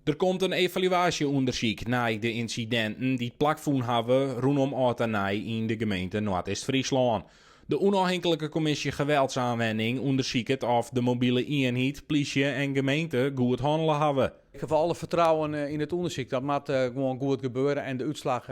Der komt in evaluaasje-ûndersyk nei de ynsidinten dy't plakfûn hawwe rûnom âld en nij yn de gemeente Noardeast-Fryslân. De ûnôfhinklike kommisje Geweldsaanwending ûndersiket oft de mobile ienheid, plysje en gemeente goed hannele hawwe. Ik haw alle fertrouwen yn it ûndersyk. Dat moat gewoan goed gebeure en de útslach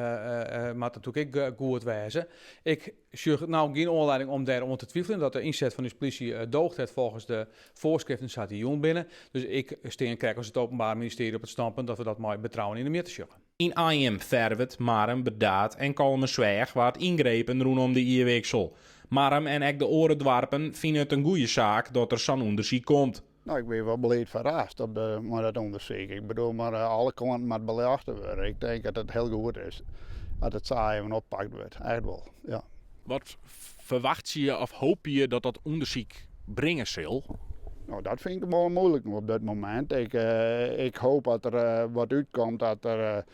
moat natuerlik ek goed wêze. Ik sjoch no gjin oanlieding om dêr oan te twiveljen dat de ynset fan ús plysje doocht hat folgens de foarskriften sa't dy jûn binne. Dus ik stean krekt as it Openbaar Ministerie op it stânpunt dat we dat mei betrouwen yn 'e mjitte sjogge. Yn Anjum, Ferwert, Marrum, Burdaard en Kollumersweach waard yngrepen rûnom de jierwiksel. Marrum en ek de oare doarpen fine it in goeie saak dat der sa'n ûndersyk komt. No, ik bin wol bliid ferrast op de, mei dat ûndersyk. Ik bedoel, mar alle kanten moat beljochte wurde. Ik tink dat it hiel goed is dat it sa even oppakt wurdt. Echt wol, ja. Wat ferwachtsje je of hoopje je dat dat ûndersyk bringe sil? No, dat fyn ik wol muoilik op dit momint. Ik, ik hoop dat der wat útkomt dat der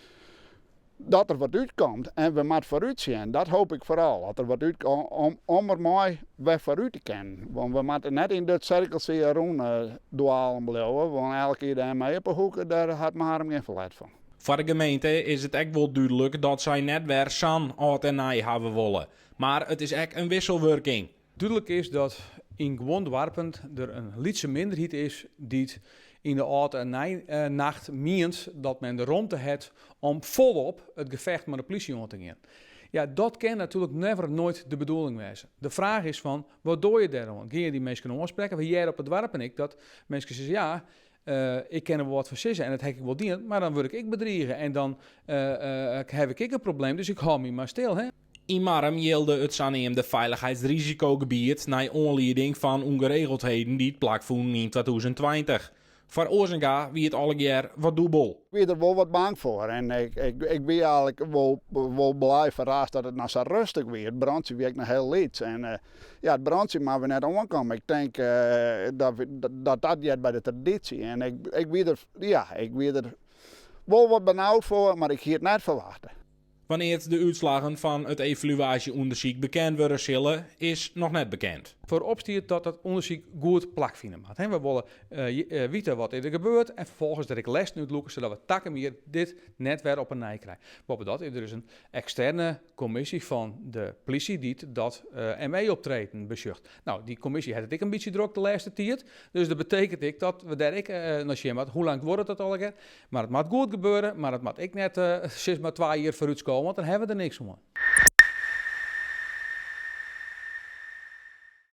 dat der wat útkomt en we moatte foarút sjen. Dat hoop ik foaral, dat der wat útkomt om, om der mei wer foarút te kinnen. Want we moatte net yn dit sirkeltsje rûn dwalen bliuwe, want elke kear dêr mei op 'e hoeke, dêr hat Marrum gjin ferlet fan. Foar de gemeente is it ek wol dúdlik dat sy net wer sa'n âld en nij hawwe wolle. Mar it is ek in wisselwurking. Dúdlik is dat yn guon doarpen der in lytse minderheid is dy't yn de âld en nij nacht mient dat men de romte hat om folop it gefecht mei de plysje oan te gean. Ja, dat kin natuerlik never noait de bedoeling wêze. De fraach is fan, wat doar je dêroan? Gean je dy minsken oansprekken? We hearre op it doarpen ek dat minsken sizze, ja, ik kin der wol wat fan sizze en dat ha ik wol dien, mar dan wurd ik ek bedrige en dan haw ik ek in probleem, dus ik hâld my mar stil. Hè? Yn Marrum jilde it saneamde feilichheidsrisikogebiet nei oanlieding fan ûngeregeldheden dy't plakfûnen yn 2020. Foar Oazenga wie it allegear wat dûbel. Ik wie der wol wat bang foar en ik, ik, ik wie eigenlik wol, wol blij ferrast dat it noch sa rêstich wie. It brantsje wie ek noch hiel lyts en ja, it brantsje moat we net oankomme. Ik tink dat dat dat heart by de tradysje en ik, ik wie der, ja, ik wie der wol wat benaud foar, mar ik hie it net ferwachte. Wannear't de útslaggen fan it evaluaasje-ûndersyk bekend wurde sille, is noch net bekend. Foarop stiet dat dat ûndersyk goed plakfine moat. We wolle witte wat is der gebeurd en ferfolgens der ek lessen út lûke sadat we takom jier dit net wer op 'e nij krije. Boppedat is der dus in eksterne kommisje fan de plysje dy't dat ME-optreden besjocht. No, dy kommisje hat it ek in bytsje drok de lêste tiid, dus dat betekent ek dat we dêr ek nei sjen moatte. Hoe lang duorret dat allegear? Mar it moat goed gebeure, mar it moat ek net sis mar 2 jier foarút skowe, want dan hawwe we der niks oan.